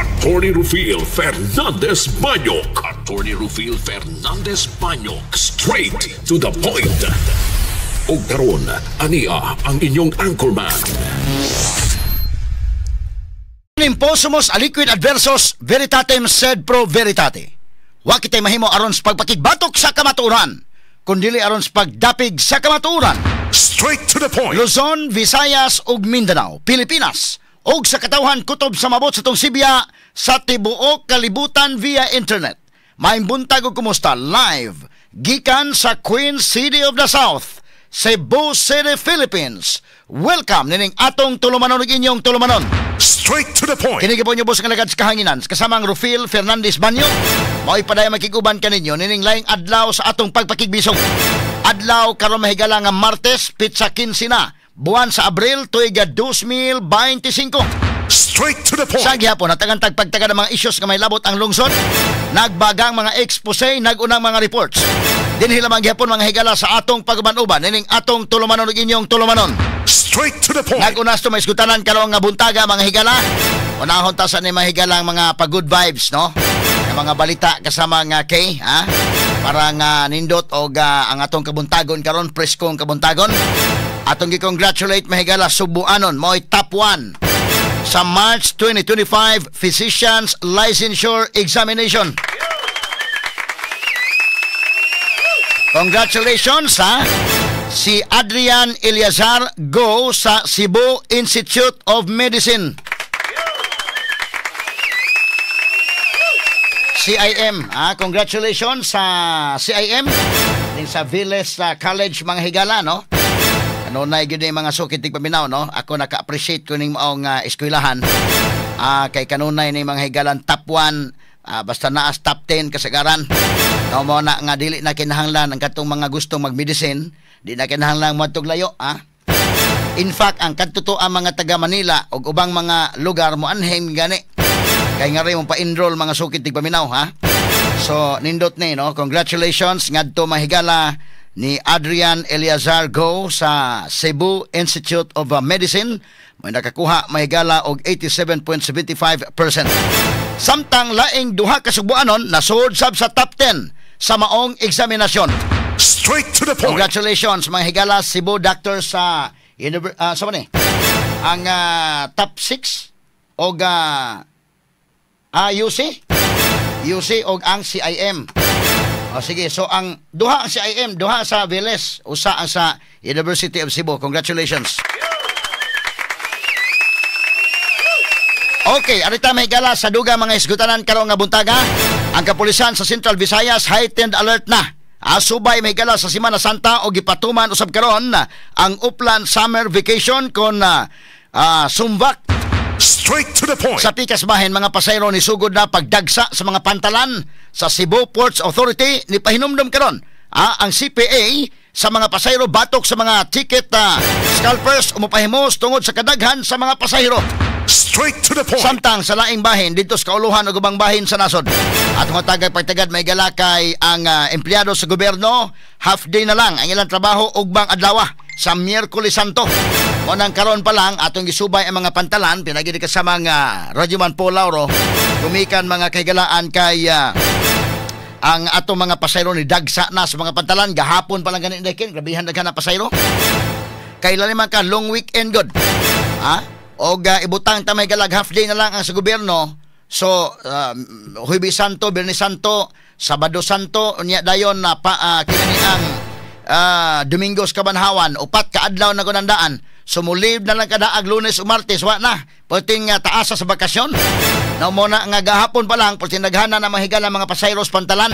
Attorney Rufil Fernandez Banyok. Attorney Rufil Fernandez Banyok. Straight to the point. Og karon, ania ang inyong anchorman. Imposumos aliquid adversos veritatem sed pro veritate. Wa kitay mahimo aron sa pagpakigbatok sa kamatuoran, kundili aron sa pagdapig sa kamatuoran. Straight to the point. Luzon, Visayas ug Mindanao, Pilipinas ug sa katawhan kutob sa mabot sa tong Sibya sa tibuok kalibutan via internet. Maayong buntag ug kumusta live gikan sa Queen City of the South, Cebu City, Philippines. Welcome nining atong tulumanon ug inyong tulumanon. Straight to the point. Kini gyud po boss nga lagad sa kahanginan kasama ang Rufil Fernandez Banyo. Mao'y padayon makiguban kaninyo nining laing adlaw sa atong pagpakigbisog. Adlaw karon mahigala nga Martes, pitsa 15 na, buwan sa Abril tuig 2025. Straight to the point. Sa gihapon natagan tagpagtaga ng mga isyos nga may labot ang lungsod, nagbagang mga expose, nagunang mga reports. Dinhi lamang gihapon mga higala sa atong paguban-uban nining atong tulumanon ug inyong tulumanon. Straight to the point. Nagunas to may isgutanan karon nga buntaga mga higala. Unahon ta sa ni mga higala ang mga pa good vibes, no? Nga mga balita kasama nga kay, ha? Para nga nindot og ang atong kabuntagon karon preskong kabuntagon. Atong gi-congratulate mga higala Subuanon mo'y top 1 sa March 2025 Physicians Licensure Examination. Congratulations ha si Adrian Eliazar Go sa Cebu Institute of Medicine. CIM, ha? Congratulations sa CIM din sa Viles College mga higala, no? Kanunay gyud ni mga sukit tig paminaw, no? Ako naka-appreciate ko ning maong eskwelahan. Kay kanunay ni mga higalan top 1, basta naas top 10 kasagaran. No mo na nga dili na kinahanglan ang katong mga gustong magmedicine, di na kinahanglan moadtog layo, ha? In fact, ang kadto ang mga taga Manila ug ubang mga lugar mo anhem gani. Kay nga rin mo pa-enroll mga sukit tig paminaw, ha? So nindot ni, no? Congratulations ngadto mahigala ni Adrian Eliazar Go sa Cebu Institute of Medicine. May nakakuha mahigala og 87.75%. Samtang laing duha ka Subuanon nasuod sab sa top 10 sa maong eksaminasyon. Straight to the point. Congratulations mga higala Cebu doctors sa sa ni? Ang top 6 og UC UC og ang CIM. O sige, so ang duha ang CIM, duha sa Viles, usa ang sa University of Cebu. Congratulations. Okay, arita may gala sa duga mga isgutanan karong nga buntaga. Ang kapulisan sa Central Visayas heightened alert na. Asubay may gala sa Semana Santa o gipatuman usab karon ang Upland Summer Vacation kon Sumvak. Straight to the point. Sa pikas bahin mga pasayro ni sugod na pagdagsa sa mga pantalan sa Cebu Ports Authority ni pahinumdum karon ang CPA sa mga pasahero batok sa mga ticket scalpers umupahimos tungod sa kadaghan sa mga pasahero. Straight to the point. Samtang sa laing bahin dito sa kauluhan ug ubang bahin sa nasod. At mga tagay pagtagad may galakay ang empleyado sa gobyerno, half day na lang ang ilang trabaho ugbang adlaw sa Miyerkules Santo. Mo nang karon pa lang atong gisubay ang mga pantalan pinagi kasama nga Radyoman Paul Lauro gumikan mga kahigalaan kay ang atong mga pasayro ni dagsa na sa mga pantalan gahapon pa lang gani dekin grabihan daghan na pasayro. Kailan man ka long weekend god. Ha? Og ibutang ta may galag half day na lang ang sa gobyerno. So Huwebes Santo, Biyernes Santo, Sabado Santo, unya dayon na pa kini ang Domingos Kabanhawan, upat ka adlaw na gunandaan. So mulib na lang kadaag Lunes o Martes, wa na. Perting taasa sa bakasyon. Na mo na nga gahapon pa lang, perting daghana na mahigala mga pasayros pantalan.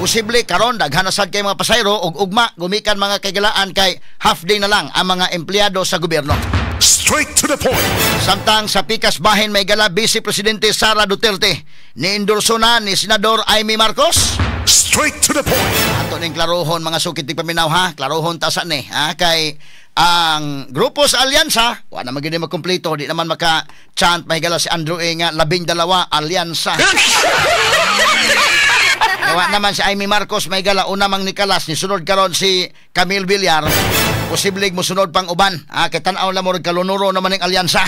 Posible karon daghana sad kay mga pasayro og ugma gumikan mga kaigalaan kay half day na lang ang mga empleyado sa gobyerno. Straight to the point. Samtang sa pikas bahin may gala Vice Presidente Sara Duterte ni endorso na ni Senador Amy Marcos. Straight to the point. Ato ning klarohon mga sukit tig paminaw, ha. Klarohon ta sa ni, ha, kay ang grupo sa alyansa wa na magini magkumpleto, di naman maka-chant mahigala si Andrew E nga 12 alyansa. Wa naman si Amy Marcos mahigala una mang Nicolas ni sunod karon si Camille Villar. Posible mosunod pang uban, ha, kay tan-aw lang mo kalunuro naman ning alyansa.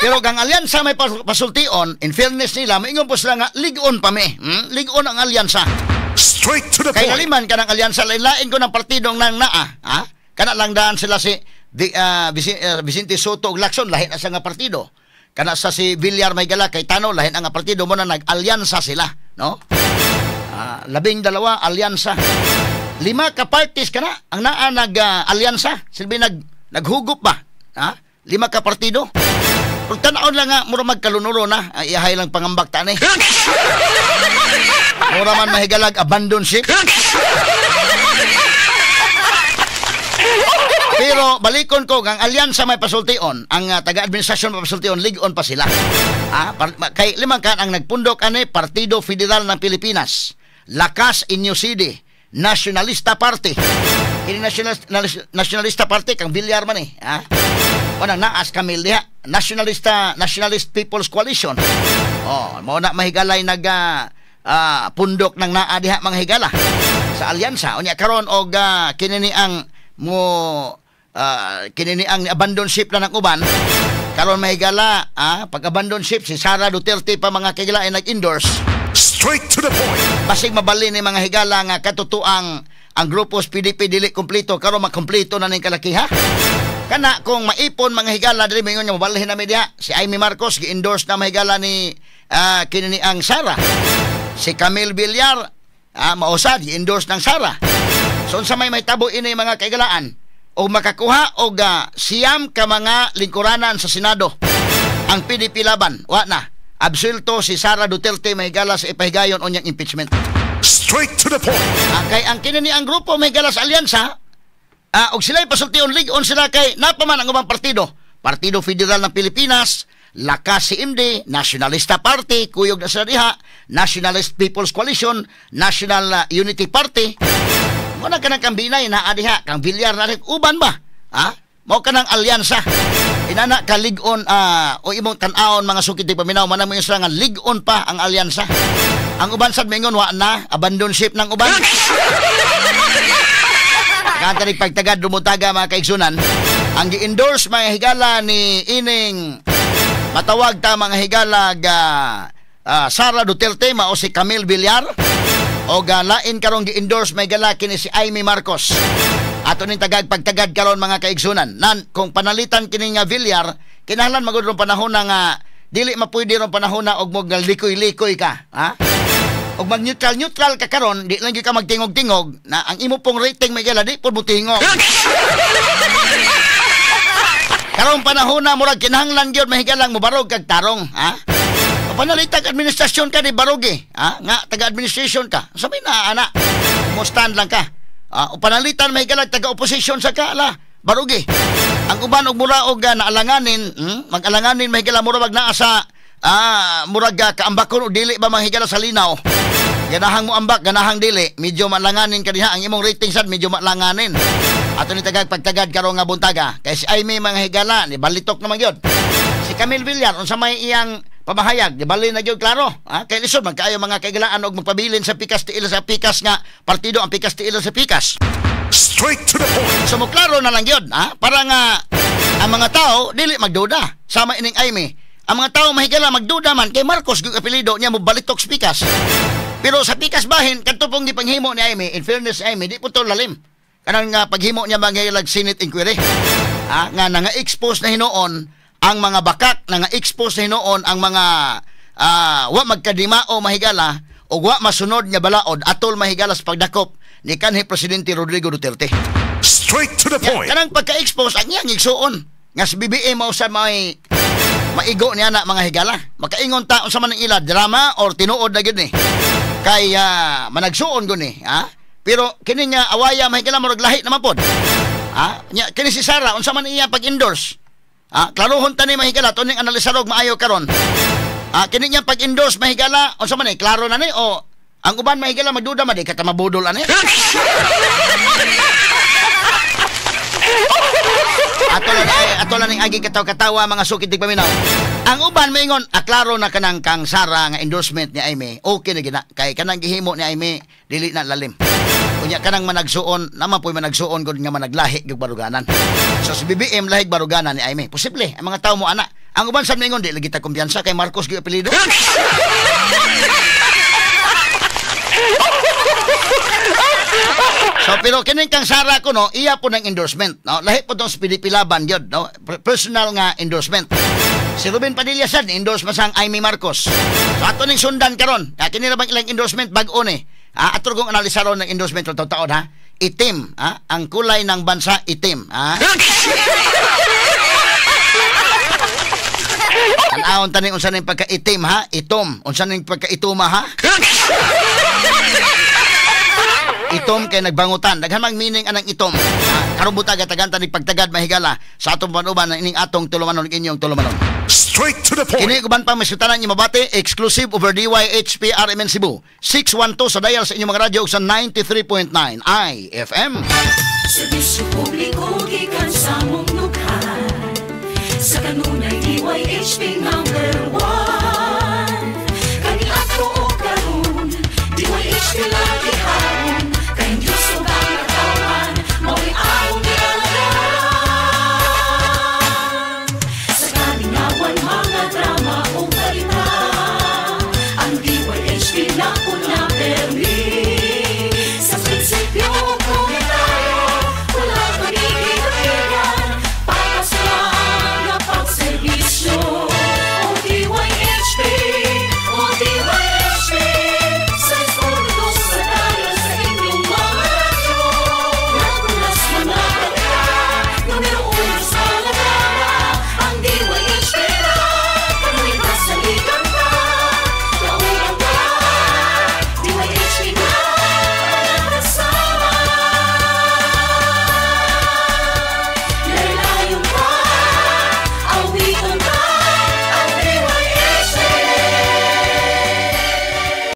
Pero kang alyansa may pasultion, in fairness nila, maingon po sila nga lig-on pa mi. Lig-on ang alyansa. Straight to the Kay point. Naliman ka ng alyansa, lain ko ng partidong nang naa. Ha? Kana lang daan sila si Vicente Sotto ug Lacson, lahi na sa nga partido. Kana sa si Villar may gala kay Tano, lahi na nga partido mo na nag-alyansa sila, no? 12 alyansa. 5 ka parties kana ang naa nag-alyansa. Silbi naghugup ba? Ha? 5 ka partido. Kung tan-aon lang nga, mura magkalunuro na. Ay, iyahay lang pangambak ta ni. Mura man mahigalag, abandon ship. Pero balikon ko, ang alyansa may pasultion, ang taga-administrasyon may pasultion, lig-on pa sila. Kay limang kan ang nagpundok ani Partido Federal ng Pilipinas, Lakas Inyo City, Nationalista Party. Ini Nationalista Party kang Villar man eh. Ha? Unang naas Camille diha, Nationalist People's Coalition. Oh, mao na mahigalay nag pundok ng naa diha mga higala sa alyansa. Unya karon og kinini ang mo kinini ang abandon ship na ng uban. Karon mahigala, pag abandon ship si Sara Duterte pa mga kigala ay nag-endorse. Straight to the point. Basig mabalin ni mga higala nga katutuang ang grupos PDP dili kompleto, karon makompleto na ning kalakiha. Kana kung maipon mga higala dili mingon nga mabalhin na media si Amy Marcos gi-endorse na mahigala ni kini ang Sara. Si Camille Villar mausad gi-endorse ng Sara. So unsa may mahitabo ini mga kaigalaan og makakuha og 9 ka mga lingkuranan sa Senado ang PDP laban, wa na. Absuelto si Sara Duterte mahigala sa ipahigayon unyang impeachment. Straight to the point. Kay ang kini ni ang grupo mahigala sa alyansa og sila pasultion lig-on sila kay napaman ang ubang partido. Partido Federal ng Pilipinas, Lakas CMD, Nationalista Party, kuyog na sila diha, Nationalist People's Coalition, National Unity Party. Muna ka ng kambinay na diha, kang Villar na rin, uban ba? Ha? Mao ka ng alyansa. Inana ka lig-on o imong tan-aon mga sukit di paminaw, manang mo yung sila nga lig-on pa ang alyansa. Ang uban sad mingon wa na, abandon ship ng uban. Kantanig pagtagad dumutaga mga kaigsunan. Ang gi-endorse mga higala ni ining matawag ta mga higala ga Sara Duterte mao si Camille Villar o lain karong gi-endorse may gala kini si Amy Marcos. Ato ning tagag pagtagad karon mga kaigsunan. Nan kung panalitan kini nga Villar, kinahanglan magud ron panahon na nga dili mapwede ron panahon na og moglikoy-likoy ka, ha? Og mag-neutral-neutral ka karon, di lang gyud ka magtingog-tingog na ang imo pong rating may gala di pud mo tingog. Karong panahon na murag kinahanglan gyud mahigalang mobarog kag tarong, ha? Panalitag administrasyon ka di barog eh, ha? Nga taga-administration ka. Sabi na ana, mo stand lang ka. O panalitan mahigalag taga-opposition sa ka ala, barog eh. Ang uban og mura og naalanganin, mag-alanganin mahigala mura wag naa sa murag kaambakon o dili ba manghigala sa linaw. Ganahang mo ambak, ganahang dili, medyo malanganin ka diha ang imong rating sad medyo malanganin. Ato ni tagag pagtagad karon nga buntaga kay si Amy mga higala ni balitok naman gyud. Si Camille Villar unsa may iyang pamahayag, di bali na gyud klaro. Ha? Kay lisod man kaayo mga kaigalaan og magpabilin sa pikas tiil sa pikas nga partido ang pikas tiil sa pikas. Straight to the point. So mo klaro na lang gyud, ha? Para nga ang mga tao dili magduda sama ining Amy. Ang mga tao mahigala magduda man kay Marcos gyud apelyido niya mo balitok sa pikas. Pero sa pikas bahin kadto pong gipanghimo ni Amy, in fairness Amy, di po to lalim. Kanang paghimo niya mga Senate inquiry. Ha? Nga nanga-expose na hinuon ang mga bakak, nanga-expose na hinuon ang mga wa magkadimao mahigala o wa masunod nga balaod atol mahigala sa pagdakop ni kanhi Presidente Rodrigo Duterte. Straight to the point. Kanang pagka-expose ang iyang igsuon nga si BBM mao sa may maigo niya na mga higala. Makaingon ta unsa man ang ila drama or tinuod na gyud ni. Kay managsuon gud ni, ha? Pero kini nga awaya mahigala murag lahi naman pod. Ha? Nya kini si Sara unsa man iya pag-endorse? Ha? Klarohon ta ni mahigala to ning analisarog maayo karon. Ha, kini niya pag-endorse mahigala unsa man ni klaro na ni o ang uban mahigala magduda man di ka ta mabudol ani. Ato lang ning agi kataw-katawa mga sukit di paminaw. Ang uban maingon aklaro na kanang kang Sara nga endorsement ni Amy. Okay na gina kay kanang gihimo ni Amy dili na lalim. Unya kanang managsuon naman poy managsuon gud nga managlahi gyud baruganan. So si BBM lahig baruganan ni Amy. Posible ang mga tao mo ana. Ang uban sa mingon, di lagi ta kumpiyansa kay Marcos gyud apelyido. So pero kining kang Sara ko, no, iya po ng endorsement, no. Lahi po tong sa PDP Laban gyud, no. Personal nga endorsement. Si Ruben Padilla sad endorse man sang Amy Marcos. So ato ning sundan karon. Kini ra bang ilang endorsement bag-o ni. Ato kong analisaron ng endorsement sa taon ha. Itim, ha? Ang kulay ng bansa itim, ha? Tan-awon taning unsa ning pagkaitim ha? Itom. Unsa ning pagkaituma ha? Itom kay nagbangutan. Daghan mang meaning anang itom. Karon butaga tagan tanig pagtagad mahigala sa atong panuban ng ining atong tulumanon inyong tulumanon. Straight to the point. Kini uban pang masutanan niyo mabati exclusive over DYHP RMN Cebu 612 sa dial sa inyong mga radyo ug sa 93.9 IFM. Serbisyo publiko gikan sa mong nukha. Sa kanunay